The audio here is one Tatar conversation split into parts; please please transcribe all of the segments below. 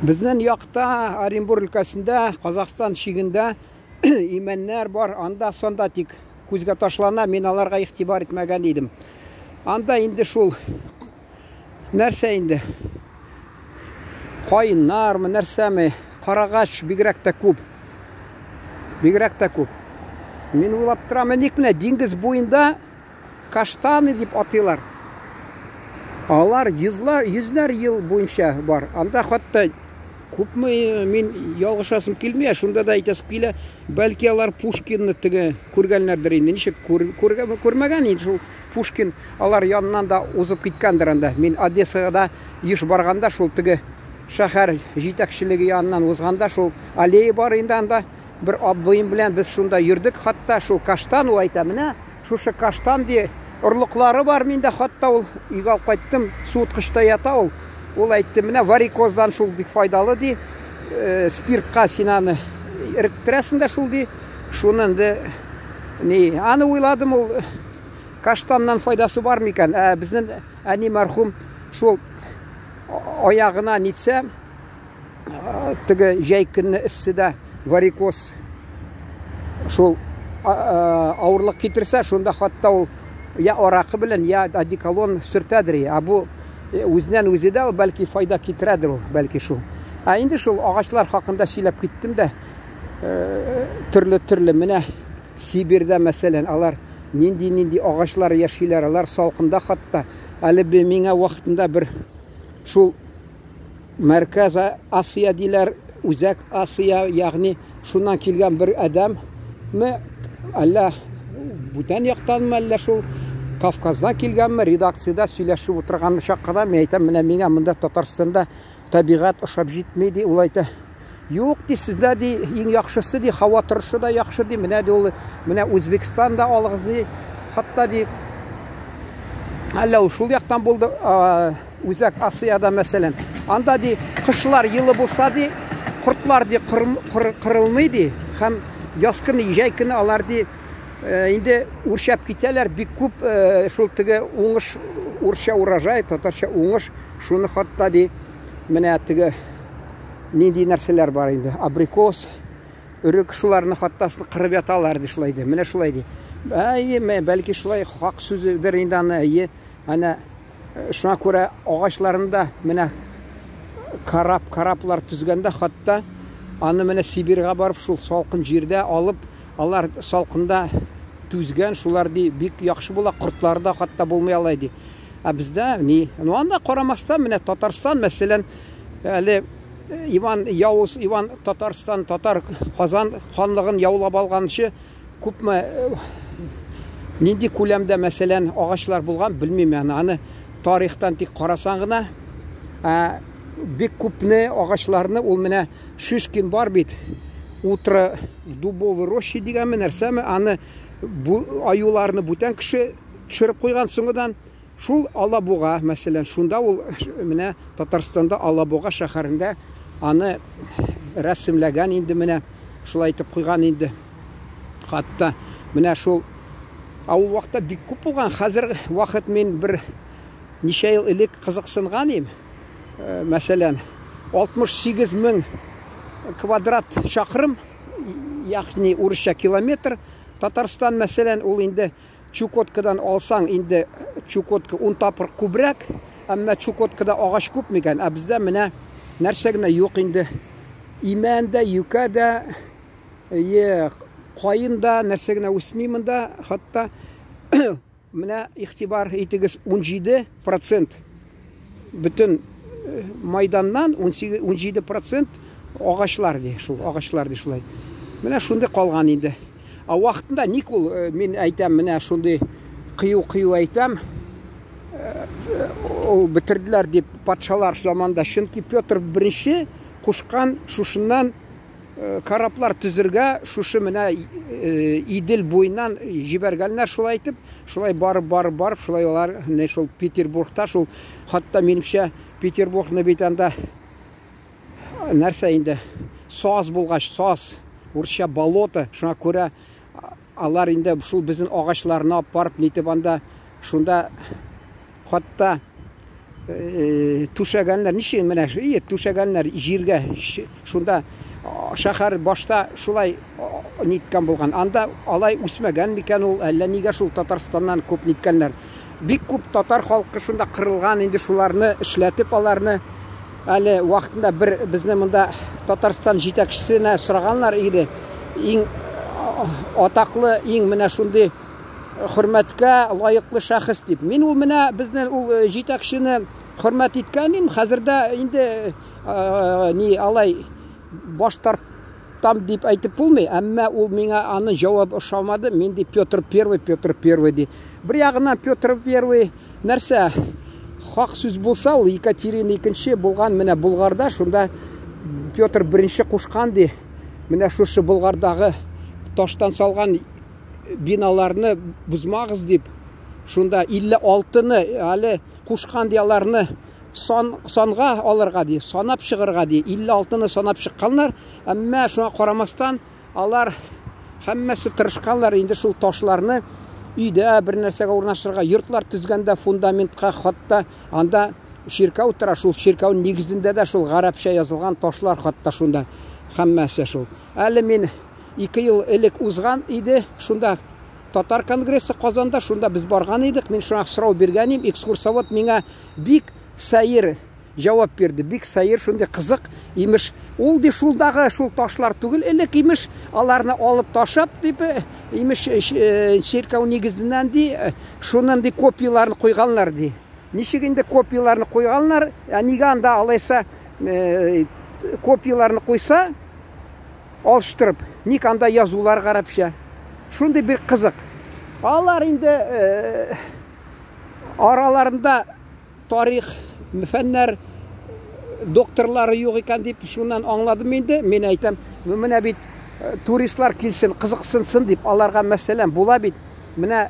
Безнең якта, Оренбур өлкәсендә, Казахстан чигендә имәннәр бар. Анда санда тик күзгә ташлана, мин аларга игътибар итмәгән идем. Анда инде шул нәрсә инде? Каеннармы, нәрсәме? Карагач бигрәк тә күп. Бигрәк тә күп. Мин уйлап торам, ник менә диңгез буенда каштаны дип атыйлар. Алар йөзләр, йөзләр ел буенча бар. Анда хәтта күпме э, мин ялгышасым килми, ә шунда да әйтәсем килә, бәлки алар Пушкинны теге күргәннәрдер инде. Ничек күр, күргән, күрмәгән инде шул Пушкин алар яныннан да узып киткәндер анда. Мин Одессага еш барганда шул теге шәһәр җитәкчелеге яныннан узганда шул аллея бар инде анда. Бер абыем белән без шунда йөрдек, хатта шул каштан ул әйтә, менә шушы каштан ди, орлыклары бар миндә, хатта ул өйгә алып кайттым, суыткычта ята ул. Ул әйтте, менә варикоздан шул бик файдалы ди, э, спиртка син аны эректерәсең дә шул ди. Шуны инде ни, аны уйладым ул каштаннан файдасы бар микән? Ә безнең әни мәрхүм шул аягына нитсә, теге җәй көнне эсседә варикоз шул авырлык китерсә, шунда хатта ул я аракы белән, я одеколон сөртәдер. Ә бу э, үзеннән үзе дә бәлки файда китерәдер ул, бәлки шул. Ә инде шул агачлар хакында сөйләп киттем дә, э, төрле-төрле менә Сибирьдә, мәсәлән, алар нинди-нинди агачлар яшиләр, алар салкында хатта. Әле миңа вакытында бер шул Мәркәз Асия диләр, Үзәк Асия, ягъни шуннан килгән бер адәмме, әллә бүтән яктанмы, әллә шул Кавказдан килгәнме, редакциядә сөйләшеп утырган чакта мин әйтәм, менә миңа монда Татарстанда табигать ошап җитми, ди, ул әйтә. Юк, ди, сездә, ди, иң яхшысы, ди, һава торышы да яхшы, ди, менә, ди, ул, менә Үзбекстанда алыгыз, ди, хатта, ди, әллә ул шул яктан булды, Үзәк Асияда, мәсәлән, анда, ди, кышлар елы булса, ди, кортлар, ди, кырылмый, ди, һәм яз көне, җәй көне алар, ди, э, инде үрчәп китәләр, бик күп э, шул теге уңыш, урча урожай, татарча уңыш, шуны хатта, ди, менә теге нинди нәрсәләр бар инде, абрикос, өрек, шуларны хатта кырып яталар, ди, шулай ди, менә шулай ди. Әйе, бәлки шулай хак сүзедер инде аны, әйе, әнә Шуңа күрә агачларны да менә карап, караплар төзгәндә хатта аны менә Сибирьгә барып шул салкын җирдә алып, алар салкында түзгән, шулар ди бик яхшы була, кортлары да хатта булмый алай ди. Ә бездә ни? Ну анда карамастан менә Татарстан, мәсәлән, әле Иван Явыз, Иван Татарстан, Татар Казан ханлыгын яулап алганчы Күпме нинди күләмдә, мәсәлән, агачлар булган, белмим аны. Аны тарихтан тик карасаң гына, ә, бик күпне агачларны ул менә Шишкин бар бит. Утро в дубовой роще дигәнме нәрсәме, аны бу аюларны бүтән кеше төшереп куйган соңыдан. Шул Алабуга, мәсәлән, шунда ул менә Татарстанда Алабуга шәһәрендә аны рәсемләгән инде менә шулай итеп куйган инде. Хатта менә шул ә ул вакытта бик күп булган. Хәзер вакыт мин бер ничә ел элек кызыксынган идем. Э, мәсәлән, 68 мең квадрат чакрым, ягъни урысча километр Татарстан, мәсәлән, ул инде Чукоткадан алсаң, инде Чукотка ун тапкыр күбрәк, әмма Чукоткада агач күп микән? Ә бездә менә нәрсә генә юк инде. Имән дә, юкә дә, е, каен да, нәрсә генә үсми монда, хатта менә игътибар итегез, 17% бөтен э, майданнан 18, 17% агачлар ди, шул агачлар ди шулай. Менә шундый калган инде. Ә вакытында ник ул, э, мин әйтәм, менә шундый кыю-кыю әйтәм, э, ул бетерделәр дип патшалар заманда. Чөнки Петр I кушкан шушыннан э, кораблар төзергә, шушы менә Идел буеннан җибәргәннәр шулай итеп, шулай барып, барып, барып, шулай алар менә шул Петербургта, шул хатта минемчә Петербургны бит анда нәрсә инде саз булгач, саз, урысча болото, шуңа күрә алар инде шул безнең агачларны алып барып нитеп анда шунда хатта Түшәгәннәр, ничек менә ие түшәгәннәр җиргә, шунда шәһәр башта шулай ниткән булган. Анда алай үсмәгән микән ул, әллә нигә шул Татарстаннан күп ниткәннәр. Бик күп татар халкы шунда кырылган, инде шуларны эшләтеп аларны әле вакытында бер безне монда Татарстан җитәкчесенә сораганнар иде. Иң атаклы, иң менә шундый хөрмәткә лаеклы шәхес дип. Мин ул менә безнең ул җитәкчене хөрмәт иткән идем. Хәзер дә инде ни алай баш тартам дип әйтеп булмый, әмма ул миңа аның җавабы ошамады. Мин ди Петр Первый, Петр Первый ди. Бер ягыннан Петр Первый нәрсә хак сүз булса, ул Екатерина икенче булган менә Булгарда, шунда Петр Беренче кушкан ди. Менә шушы Булгардагы таштан салган биналарны бозмагыз дип, шунда 56-ны әле кушкан ди аларны сан, санга алырга ди, санап чыгарга ди. 56-ны санап чыкканнар, әмма шуңа карамастан алар һәммәсе тырышканнар инде шул ташларны өйдә бер нәрсәгә урнаштырырга, йортлар төзгәндә фундаментка, хатта анда чиркәү тора, шул чиркәү нигезендә дә шул гарәпчә язылган ташлар хатта шунда һәммәсе шул. Әле мин 2 ел элек узган иде, шунда татар конгрессы Казанда, шунда без барган идек. Мин шуңа сорау биргән идем, экскурсовод миңа бик сәер җавап бирде. Бик сәер, шундый кызык, имеш, ул ди шулдагы шул ташлар түгел элек, имеш, аларны алып ташлап дип, имеш, чиркәү нигезеннән ди, шуннан ди копияларын куйганнар ди. Ничек инде копияларын куйганнар, ә нигә анда алайса копияларын куйса, алыштырып, ник анда язулар гарәпчә? Шундый бер кызык. Алар инде араларында тарих, фәннәр докторлары юк икән дип шуннан аңладым инде. Мин әйтәм, ну менә бит туристлар килсен, кызыксынсын дип, аларга мәсәлән була бит. Менә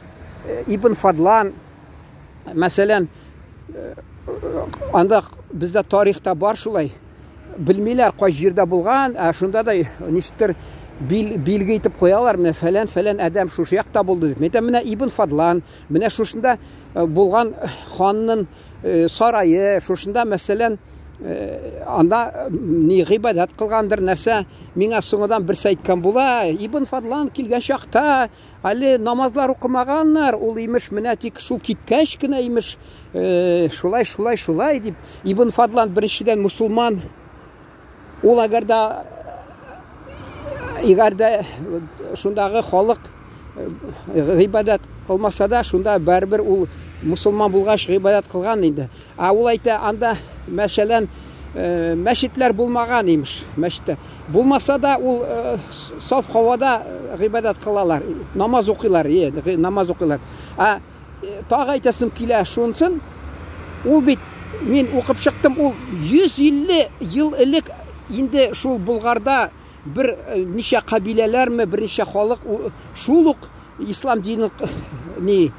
Ибн Фадлан, мәсәлән, анда бездә тарихта бар шулай. Белмиләр кай җирдә булган, ә шунда да ничектер билге итеп куялар, менә фәлән-фәлән адәм шушы якта булды дип. Әйтәм, менә Ибн Фадлан, менә шушында булган ханның сарае, шушында, мәсәлән, анда ни гыйбадәт кылгандыр, нәрсә. Миңа соңыдан берсе әйткән була, Ибн Фадлан килгән чакта әле намазлар укымаганнар, ул имеш менә тик шул киткәч кенә имеш, шулай, шулай, шулай дип. Ибн Фадлан беренчедән мусулман. Ул әгәр дә әгәр дә шундагы халык гыйбадәт кылмаса да, шунда барыбер ул мусулман булгач гыйбадәт кылган инде. Ә ул әйтә, анда, мәсәлән, мәчетләр булмаган имеш, мәчеттә. Булмаса да ул саф һавада гыйбадәт кылалар, намаз укыйлар, намаз укыйлар. Ә тагы әйтәсем килә шунысын, ул бит мин укып чыктым, ул 150 ел элек инде шул Булгарда бер ничә кабиләләрме, берничә халык шул ук ислам динен ни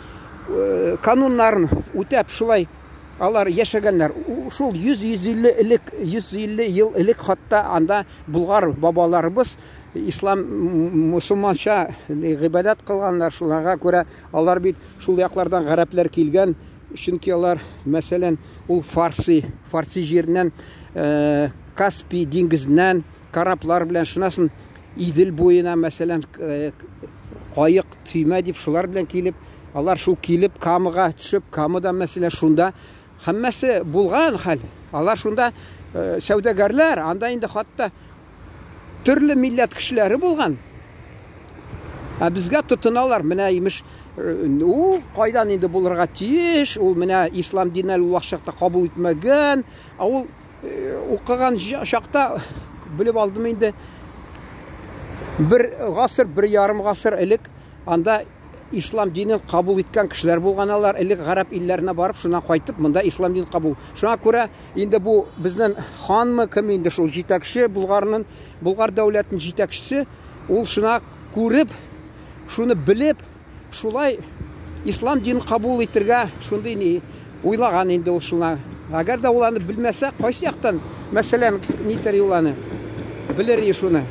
кануннарын үтәп шулай алар яшәгәннәр. Шул 100-150 элек, 150 ел элек хатта анда Булгар бабаларыбыз ислам мусулманча гыйбадәт кылганнар. Шуларга күрә алар бит шул яклардан гарәпләр килгән, чөнки алар, мәсәлән, ул фарси, фарси җиреннән, Каспий диңгезеннән кораблар белән шунасын Идел буена, мәсәлән, каек, төймә дип шулар белән килеп, алар шул килеп Камага төшеп, Камада, мәсәлән, шунда һәммәсе булган хәл. Алар шунда сәүдәгәрләр, анда инде хатта төрле милләт кешеләре булган. Ә безгә тотыналар, менә имеш, ул кайдан инде булырга тиеш, ул менә ислам динен ул чакта кабул итмәгән, ә ул укыган чакта белеп алдым инде, бер гасыр, бер ярым гасыр элек анда ислам динен кабул иткән кешеләр булган алар, элек гарәп илләренә барып, шуннан кайтып, монда ислам динен кабул. Шуңа күрә инде бу безнең ханмы, кем инде шул җитәкче, Булгарның, Булгар дәүләтенең җитәкчесе, ул шуна күреп, шуны белеп, шулай ислам динен кабул итергә шундый ни уйлаган инде ул шуңа. Әгәр дә ул аны белмәсә, кайсы яктан, мәсәлән, нитер ул аны белер и шуны.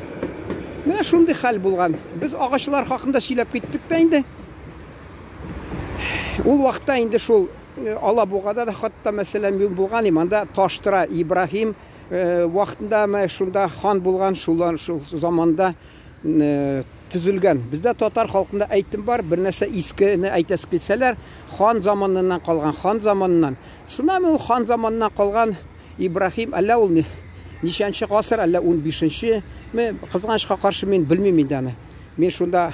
Менә шундый хәл булган. Без агачлар хакында сөйләп киттек тә инде. Ул вакытта инде шул. Алабугада да хатта, мәсәлән, мин булган идем, анда таш тора. Ибраһим вакытында менә шунда хан булган, шулар шул заманда төзелгән. Бездә татар халкында әйтем бар, бер нәрсә искене әйтәсе килсәләр, хан заманыннан калган, хан заманыннан. Шуннан ул хан заманыннан калган Ибраһим, әллә ул ничәнче гасыр, әллә 15-нче ме, кызганычка каршы мин белмим инде аны. Мин шунда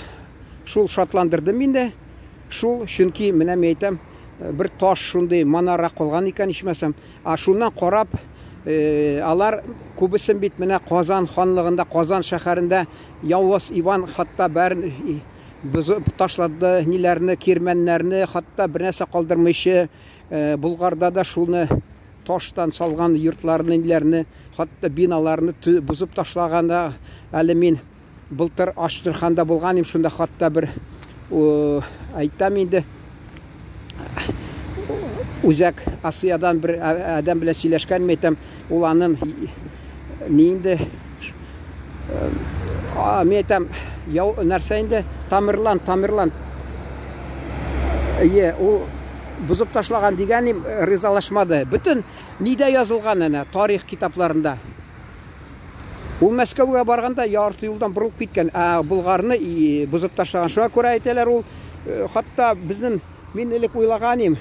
шул шатландырды мине. Шул, чөнки менә мин әйтәм, бер таш шундый манара калган икән ичмасам. А шуннан карап, алар күбесен бит менә Казан ханлыгында, Казан шәһәрендә Явыз Иван хатта бәрен бозып ташлады, ниләрне, кирмәннәрне, хатта бер нәрсә калдырмыйча, Болгарда да шуны таштан салган йортларны, ниләрне, хатта биналарны бозып ташлаганда, әле мин былтыр Әстерханда булган идем, шунда хатта бер әйтәм инде, Үзәк Асиядан бер адәм белән сөйләшкән, мин әйтәм, ул анын ни инде, мин әйтәм, яу нәрсә инде, Тамерлан, Тамерлан. Әйе, ул бозып ташлаган дигән им, ризалашмады. Бөтен нидә язылган әнә, тарих китапларында. Ул Мәскәүгә барганда ярты юлдан борылып киткән, ә Болгарны бозып ташлаган. Шуңа күрә әйтәләр, ул хатта безнең, мин элек уйлаган идем,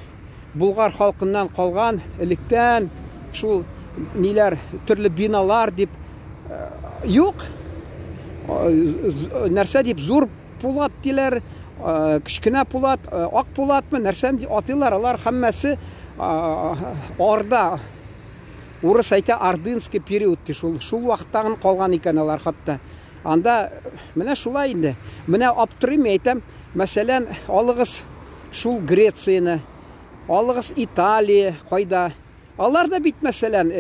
Болгар халкыннан калган электән шул ниләр, төрле биналар дип, юк. Нәрсә дип, зур пулат диләр, кечкенә пулат, ак пулатмы, нәрсә дип атыйлар, алар һәммәсе Орда. Урыс әйтә, ордынский период ди, шул, шул вакыттагын калган икән алар хатта. Анда менә шулай инде. Менә аптырыйм, әйтәм, мәсәлән, алыгыз шул Грецияне, алыгыз Италия, кайда. Алар да бит, мәсәлән,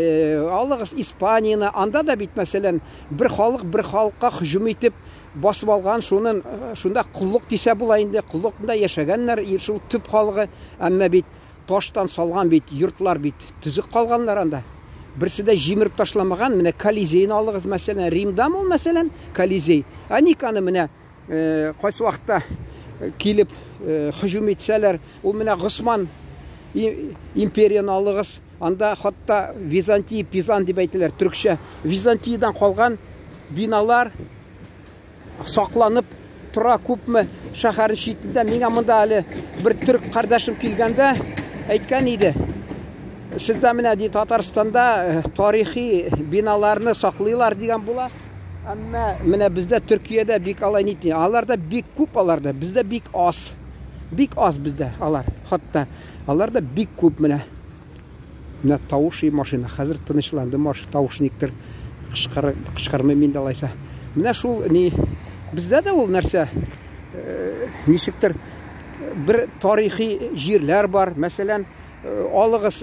алыгыз Испанияне, анда да бит, мәсәлән, бер халык бер халыкка һөҗүм итеп басып алган, шунын, шунда коллык дисә була инде, коллыкта яшәгәннәр, шул төп халыгы, әмма бит таштан салган бит йортлар бит төзек калганнар анда. Берсе дә җимереп ташламаган. Менә Колизейны алыгыз, мәсәлән, Римдамы ул, мәсәлән, Колизей. Ә ник аны менә кайсы вакытта килеп һөҗүм итсәләр, ул менә Госман империяны алыгыз. Анда хатта Византия, Пизан дип әйтәләр, төркчә. Византиядән калган биналар сакланып тора күпме шәһәр читендә. Миңа монда әле бер төрк кардәшем килгәндә әйткән иде. Сездә менә ди Татарстанда тарихи биналарны саклыйлар дигән була. Әмма менә бездә Төркиядә бик алай нитми. Аларда бик күп аларда, бездә бик аз. Бик аз бездә алар. Хатта аларда бик күп менә. Менә тавыш и машина. Хәзер тынычланды маш тавыш никтер. Кычкыр, кычкырмыйм инде алайса. Менә шул ни бездә дә ул нәрсә ничектер бер тарихи җирләр бар. Мәсәлән, алыгыз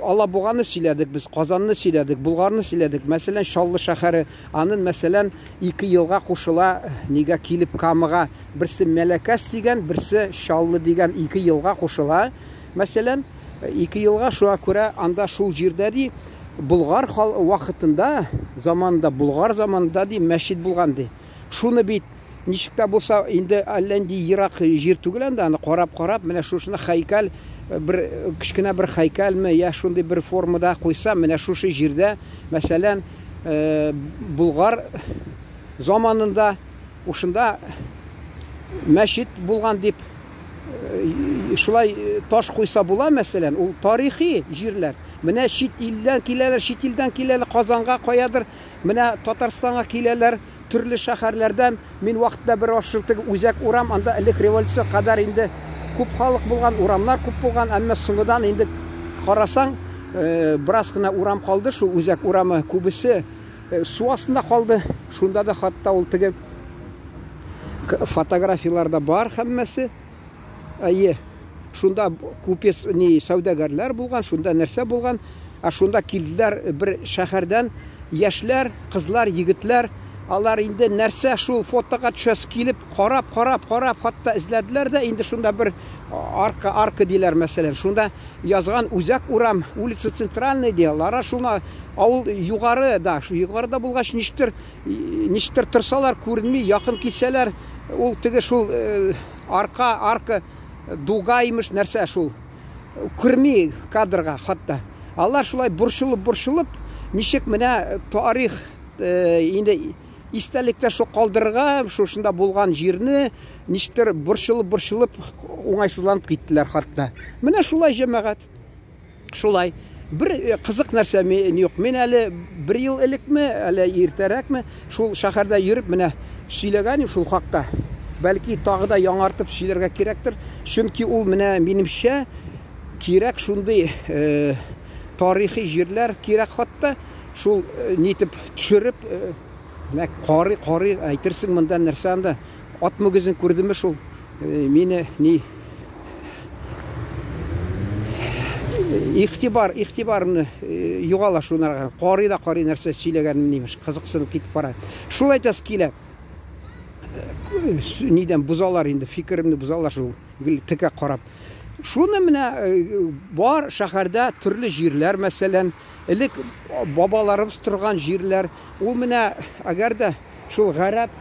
Алабуганы сөйләдек без, Казанны сөйләдек, Булгарны сөйләдек. Мәсәлән, Чаллы шәһәре, анын мәсәлән ике елга кушыла, нигә килеп Камага, берсе Мәләкәс дигән, берсе Чаллы дигән ике елга кушыла. Мәсәлән, ике елга, шуңа күрә анда шул җирдә ди, Болгар вакытында, заманында, Болгар заманында ди, мәчет булган ди. Шуны бит ничек тә булса, инде әллә нинди ерак җир түгел анда, аны карап-карап, менә шушыны һәйкәл, бер кечкенә бер һәйкәлме, я шундый бер формада куйса, менә шушы җирдә, мәсәлән, Болгар заманында ушында мәчет булган дип шулай таш куйса була, мәсәлән, ул тарихи җирләр. Менә чит илдән киләләр, чит илдән киләләр, Казанга каядыр, менә Татарстанга киләләр, төрле шәһәрләрдән. Мин вакытында бер ашыл теге үзәк урам, анда элек революция кадәр инде күп халык булган, урамнар күп булган, әмма соңгыдан инде карасаң, бераз гына урам калды, шул үзәк урамы күбесе су астында калды. Шунда да хатта ул теге фотографияләр дә бар һәммәсе. Әйе, шунда купец, ни, сәүдәгәрләр булган, шунда нәрсә булган. Ә шунда килделәр бер шәһәрдән яшьләр, кызлар, егетләр. Алар инде нәрсә шул фотога төшәсе килеп, карап, карап, карап, хатта эзләделәр дә, инде шунда бер арка, арка диләр, мәсәлән. Шунда язган үзәк урам, улица Центральная ди. Алар шуна авыл югары да, шу югарыда булгач, ничектер, ничектер торсалар күренми, якын килсәләр, ул теге шул арка, арка дуга имеш нәрсә шул. Керми кадрга хатта. Алар шулай борчылып-борчылып, ничек менә тарих инде истәлектә шул калдырырга, шушында булган җирне ничектер борчылып-борчылып уңайсызланып киттеләр хатта. Менә шулай, җәмәгать. Шулай. Бер кызык нәрсә мин юк. Мин әле бер ел элекме, әле иртәрәкме, шул шәһәрдә йөреп менә сөйләгән идем шул хакта. Бәлки тагы да яңартып сөйләргә кирәктер. Чөнки ул менә минемчә кирәк шундый э, тарихи җирләр кирәк хатта шул нитеп төшереп менә карый карый әйтерсең монда нәрсә анда ат мөгезен күрдеме шул мине ни игътибар игътибарымны югала шунарга карый да карый нәрсә сөйләгәнен имеш кызыксынып китеп бара шул әйтәсе килә нидән бозалар инде фикеремне бозалар шул гел текә карап шуны менә бар шәһәрдә төрле җирләр мәсәлән элек бабаларыбыз торган җирләр ул менә әгәр дә шул гарәп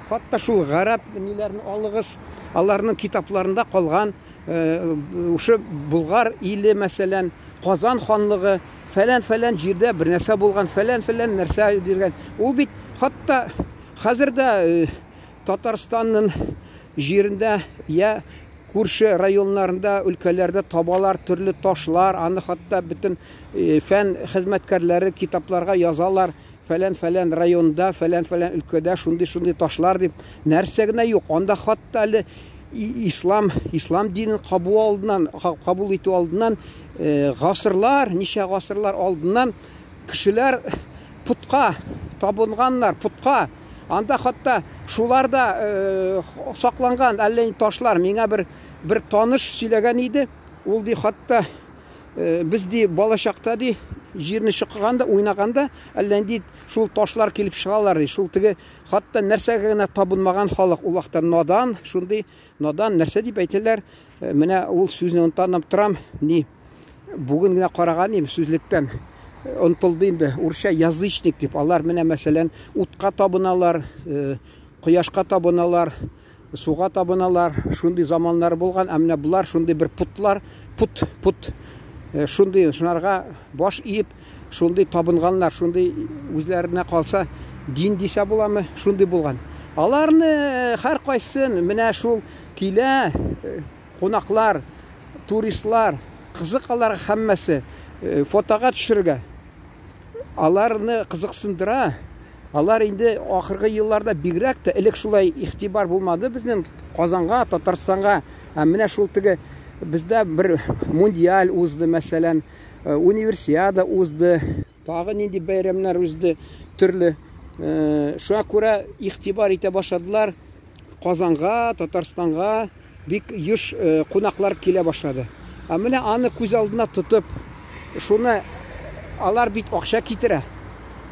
хатта шул гарәп ниләрен алыгыз аларның китапларында калган ушы Болгар иле мәсәлән Казан ханлыгы фәлән-фәлән җирдә бер нәрсә булган фәлән-фәлән нәрсә дигән ул бит хатта хәзер дә Татарстанның җирендә я күрше районнарында, өлкәләрдә табалар төрле ташлар, аны хатта бөтен фән хезмәткәрләре китапларга язалар, фәлән-фәлән районда, фәлән-фәлән өлкәдә шундый-шундый ташлар дип. Нәрсә генә юк. Анда хатта әле ислам, ислам динен кабул алдыннан, кабул итү алдыннан гасырлар, ничә гасырлар алдыннан кешеләр путка табынганнар, путка. Анда хатта шулар да сакланган әллә ни ташлар. Миңа бер таныш сөйләгән иде. Ул ди хатта без ди балачакта ди җирне чокыганда, уйнаганда әллә нинди шул ташлар килеп чыгалар ди. Шул теге хатта нәрсәгә генә табынмаган халык ул вакытта надан, шундый надан нәрсә дип әйтәләр. Менә ул сүзне онытып торам. Ни бүген генә караган идем сүзлектән. Онтылды инде урысча язычник дип. Алар менә мәсәлән утка табыналар, кояшка табыналар, суга табыналар. Шундый заманнар булган. Ә менә болар шундый бер путлар, пут, пут. Шундый шунарга баш иеп, шундый табынганнар, шундый үзләренә калса дин дисә буламы? Шундый булган. Аларны һәр кайсын менә шул килә кунаклар, туристлар, кызык аларга һәммәсе фотога төшерергә. Аларны кызыксындыра. Алар инде ахыргы елларда бигрәк тә элек шулай игътибар булмады безнең Казанга, Татарстанга. Ә менә шул теге бездә бер мундиаль узды, мәсәлән, универсиада узды, тагы нинди бәйрәмнәр узды, төрле. Шуңа күрә игътибар итә башладылар. Казанга, Татарстанга бик еш кунаклар килә башлады. Ә менә аны күз алдына тотып, шуны алар бит акча китерә.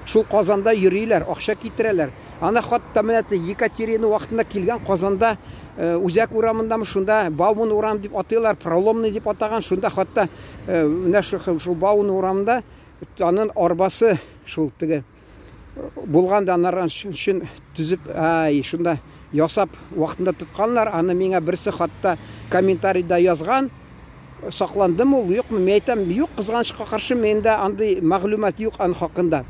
Шул Казанда йөриләр, акча китерәләр. Аны хатта менә Екатерина вакытында килгән Казанда Үзәк урамындамы, шунда Бауман урам дип атыйлар, Проломный дип атаган, шунда хатта менә шул Бауман урамында аның арбасы шул теге булган да аннары өчен төзеп, ай, шунда ясап вакытында тотканнар. Аны миңа берсе хатта комментарийда язган. Сакландымы ул, юкмы? Мин әйтәм, юк, кызганычка каршы, миндә андый мәгълүмат юк аның хакында.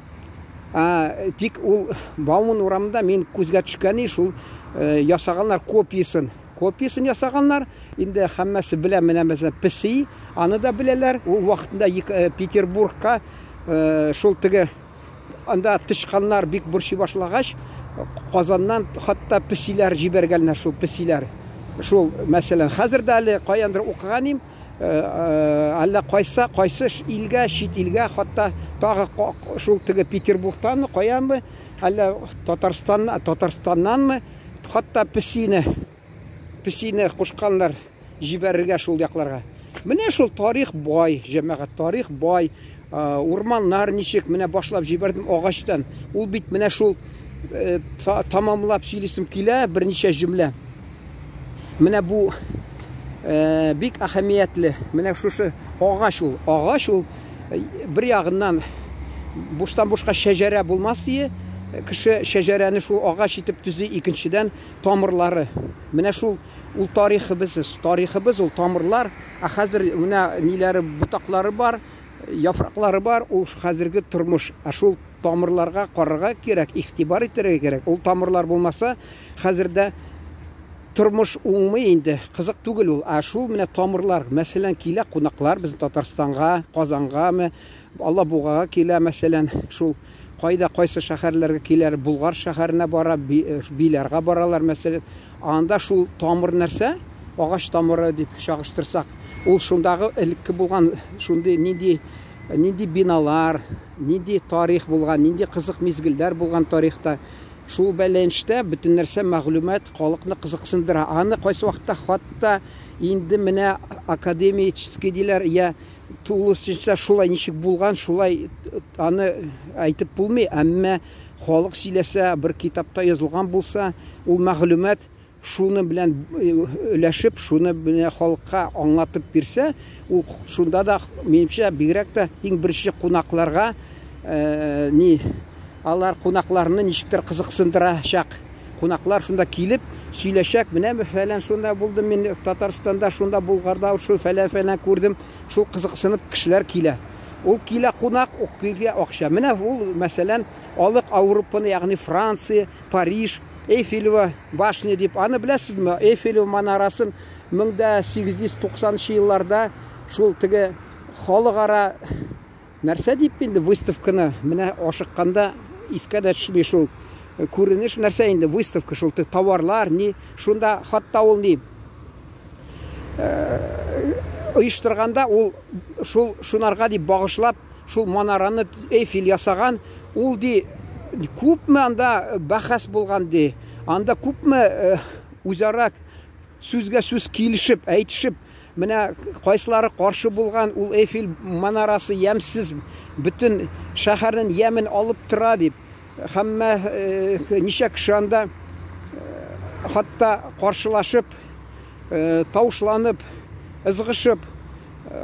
Тик ул Бауман урамында мин күзгә төшкән шул ясаганнар копиясын. Копиясын ясаганнар. Инде һәммәсе белә, менә мәсәлән, песи, аны да беләләр. Ул вакытында Петербургка шул теге анда тычканнар бик борчый башлагач, Казаннан хатта песиләр җибәргәннәр, шул песиләр. Шул, мәсәлән, хәзер дә әле каяндыр укыган идем, әллә кайсы, кайсы илгә, чит илгә, хатта тагы шул теге Петербургтанмы, каянмы, әллә Татарстан, Татарстаннанмы, хатта песине, песине кушканнар җибәрергә шул якларга. Менә шул тарих бай, җәмәгать, тарих бай. Урманнар ничек, менә башлап җибәрдем агачтан. Ул бит менә шул тамамлап сөйлисем килә берничә җөмлә. Менә бу бик әһәмиятле. Менә шушы агач ул. Агач ул бер ягыннан буштан бушка шәҗәрә булмас ие. кеше шәҗәрәне шул агач итеп төзи, икенчедән тамырлары. Менә шул ул тарихыбыз, тарихыбыз ул тамырлар, ә хәзер менә ниләре ботаклары бар, яфраклары бар, ул хәзерге тормыш. Ә шул тамырларга карарга кирәк, игътибар итәргә кирәк. Ул тамырлар булмаса, хәзер дә тормыш уңмый инде, кызык түгел ул. Ә шул менә тамырлар, мәсәлән, килә кунаклар безнең Татарстанга, Казангамы, Алабугага килә, мәсәлән, шул кайда кайсы шәһәрләргә киләр, Булгар шәһәренә бара, Биләргә баралар, мәсәлән. Анда шул тамыр нәрсә, агач тамыры дип чагыштырсак, ул шундагы элекке булган шундый нинди нинди биналар, нинди тарих булган, нинди кызык мизгелләр булган тарихта. Шул бәйләнештә бөтен нәрсә мәгълүмат халыкны кызыксындыра. Аны кайсы вакытта хатта инде менә академический диләр, я тулысынча шулай ничек булган, шулай аны әйтеп булмый, әмма халык сөйләсә, бер китапта язылган булса, ул мәгълүмат шуны белән өләшеп, шуны менә халыкка аңлатып бирсә, ул шунда да, минемчә, бигрәк тә иң беренче кунакларга ни, алар кунакларны ничектер кызыксындырачак. Кунаклар шунда килеп сөйләшәк, менә фәлән шунда булдым мин Татарстанда, шунда Булгарда, шул фәлән-фәлән күрдем. Шул кызыксынып кешеләр килә. Ул килә кунак, ул килә акча. Менә ул, мәсәлән, алык Ауропаны, ягъни Франция, Париж, Эйфелева башня дип, аны беләсезме? Эйфелева манарасын 1890 елларда шул теге халыкара нәрсә дип инде выставканы менә ашыкканда искә дә төшми шул күренеш нәрсә инде выставка шул товарлар ни шунда хатта ул ни оештырганда ул шул шунарга дип багышлап шул манараны Эйфель ясаган, ул ди күпме анда бәхәс булган ди. Анда күпме үзара сүзгә сүз килешеп, әйтешеп, менә кайсылары каршы булган, ул Эйфель манарасы ямьсез, бөтен шәһәрнең ямен алып тора дип. Һәммә ничә кеше анда хатта каршылашып, тавышланып, ызгышып,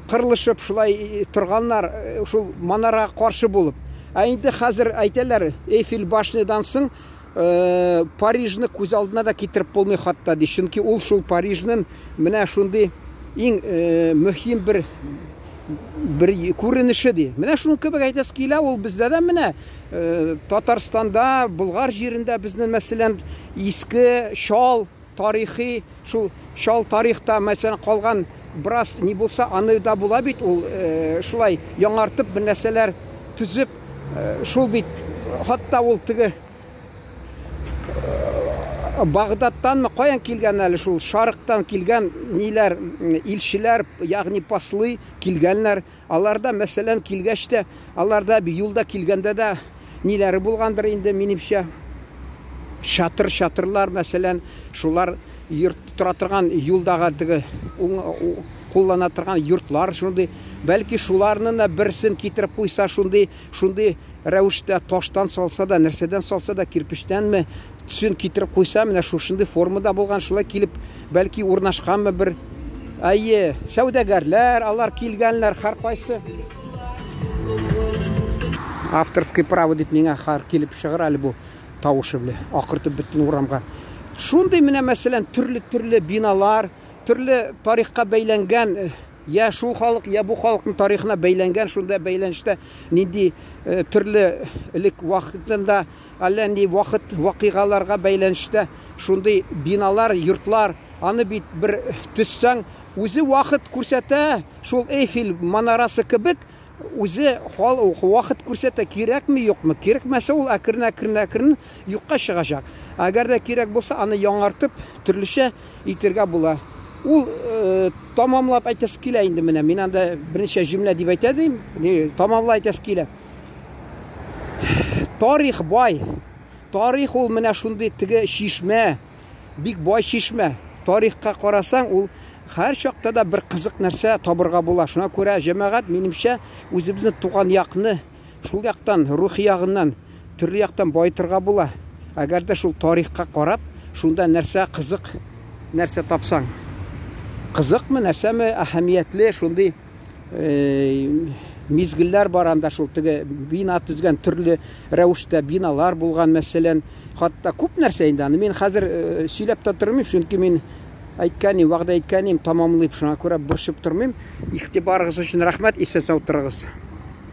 кырылышып шулай торганнар, шул манарага каршы булып. Ә инде хәзер әйтәләр, Эйфель башнядан соң Парижны күз алдына да китереп булмый хатта ди. Чөнки ул шул Парижның менә шундый иң мөһим бер бер күренеше ди. Менә шуның кебек әйтәсе килә, ул бездә дә менә Татарстанда, Болгар җирендә безнең, мәсәлән, иске чал тарихи, шул чал тарихта, мәсәлән, калган бераз ни булса, аны да була бит ул шулай яңартып бер нәрсәләр төзеп, шул бит хатта ул теге Багдадтанмы, каян килгән әле шул шарыктан килгән ниләр, илчеләр, ягъни послы килгәннәр. Аларда, мәсәлән, килгәч тә, аларда юлда килгәндә дә ниләре булгандыр инде, минемчә. Чатыр-чатырлар, мәсәлән, шулар йорт тора торган юлдагы теге куллана торган йортлар шундый. Бәлки шуларны да берсен китереп куйса, шундый, шундый рәвештә таштан салса да, нәрсәдән салса да, кирпечтәнме, төсен китереп куйса, менә шушындый формада булган, шулай килеп, бәлки урнашканмы бер. Әйе, сәүдәгәрләр, алар килгәннәр, һәркайсы. Авторский право дип миңа хәр килеп чыгыр әле бу тавышы белән, акыртып бөтен урамга. Шундый менә, мәсәлән, төрле-төрле биналар, төрле тарихка бәйләнгән, я шул халык, я бу халыкның тарихына бәйләнгән, шунда бәйләнештә нинди төрле элек вакытында әллә ни вакыт вакыйгаларга бәйләнештә шундый биналар, йортлар, аны бит бер төзсәң, үзе вакыт күрсәтә, шул Эйфель манарасы кебек, үзе вакыт күрсәтә, кирәкме, юкмы? Кирәкмәсә, ул әкрен-әкрен-әкрен юкка чыгачак. Әгәр дә кирәк булса, аны яңартып, төрлечә итергә була. Ул тамамлап әйтәсе килә инде менә. Мин анда берничә җөмлә дип әйтә дим, тамамлап әйтәсе килә. Тарих бай. Тарих ул менә шундый теге чишмә, бик бай чишмә. Тарихка карасаң, ул һәр чакта да бер кызык нәрсә табырга була. Шуңа күрә җәмәгать, минемчә, үзебезнең туган якны шул яктан, рухи ягыннан, төрле яктан баетырга була. Әгәр дә шул тарихка карап, шунда нәрсә кызык нәрсә тапсаң. Кызыкмы, нәрсәме, әһәмиятле шундый мизгелләр бар анда шул теге бина төзгән төрле рәвештә биналар булган, мәсәлән, хатта күп нәрсә инде аны мин хәзер э, сөйләп тә тормыйм, чөнки мин әйткән идем, вәгъдә иткән идем, тамамлыйм, шуңа күрә борчып тормыйм. Игътибарыгыз өчен рәхмәт, исән сау торыгыз.